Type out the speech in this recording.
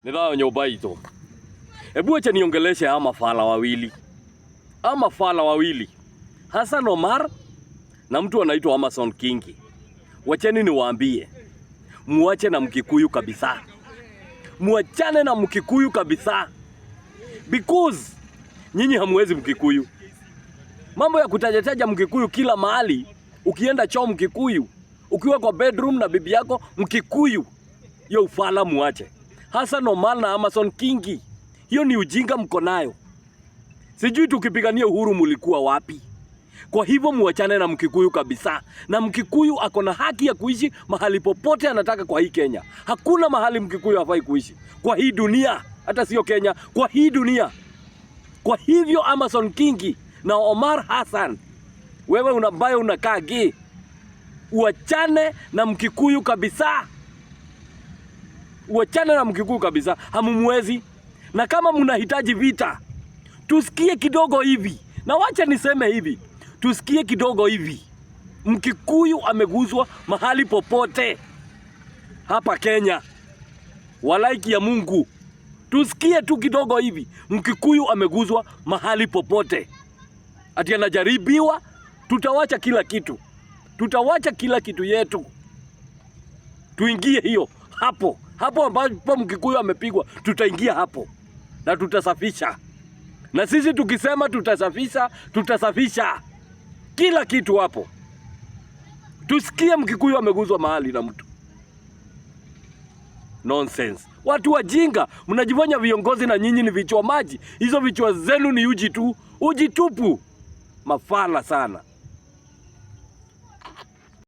Nĩ thayũ nyũmba itũ. Hebu acha niongeleshe hawa mafala wawili, hawa mafala wawili, Hassan Omar na mtu anaitwa Amason Kingi. Wacheni niwaambie, muache na Mkikuyu kabisa, muachane na Mkikuyu kabisa, because nyinyi hamwezi Mkikuyu. Mambo ya kutajataja Mkikuyu kila mahali, ukienda choo Mkikuyu, ukiwa kwa bedroom na bibi yako Mkikuyu, hiyo ufala muache. Hassan Omar na Amason Kingi, hiyo ni ujinga mko nayo. Sijui tukipigania uhuru mulikuwa wapi? Kwa hivyo muachane na Mkikuyu kabisa, na Mkikuyu ako na haki ya kuishi mahali popote anataka kwa hii Kenya. Hakuna mahali Mkikuyu hafai kuishi kwa hii dunia, hata sio Kenya, kwa hii dunia. Kwa hivyo Amason Kingi na Omar Hassan, wewe ambaye unakaa gi, uachane na Mkikuyu kabisa, uachane na Mkikuyu kabisa, hamumwezi. Na kama mnahitaji vita, tusikie kidogo hivi, na wacha niseme hivi, tusikie kidogo hivi, Mkikuyu ameguzwa mahali popote hapa Kenya, walaiki ya Mungu, tusikie tu kidogo hivi, Mkikuyu ameguzwa mahali popote, ati anajaribiwa, tutawacha kila kitu, tutawacha kila kitu yetu, tuingie hiyo hapo hapo ambapo Mkikuyu amepigwa, tutaingia hapo na tutasafisha. Na sisi tukisema tutasafisha, tutasafisha kila kitu hapo. Tusikie Mkikuyu ameguzwa mahali na mtu. Nonsense. Watu wajinga, mnajifanya viongozi na nyinyi ni vichwa maji. Hizo vichwa zenu ni uji tu, uji tupu. Mafala sana.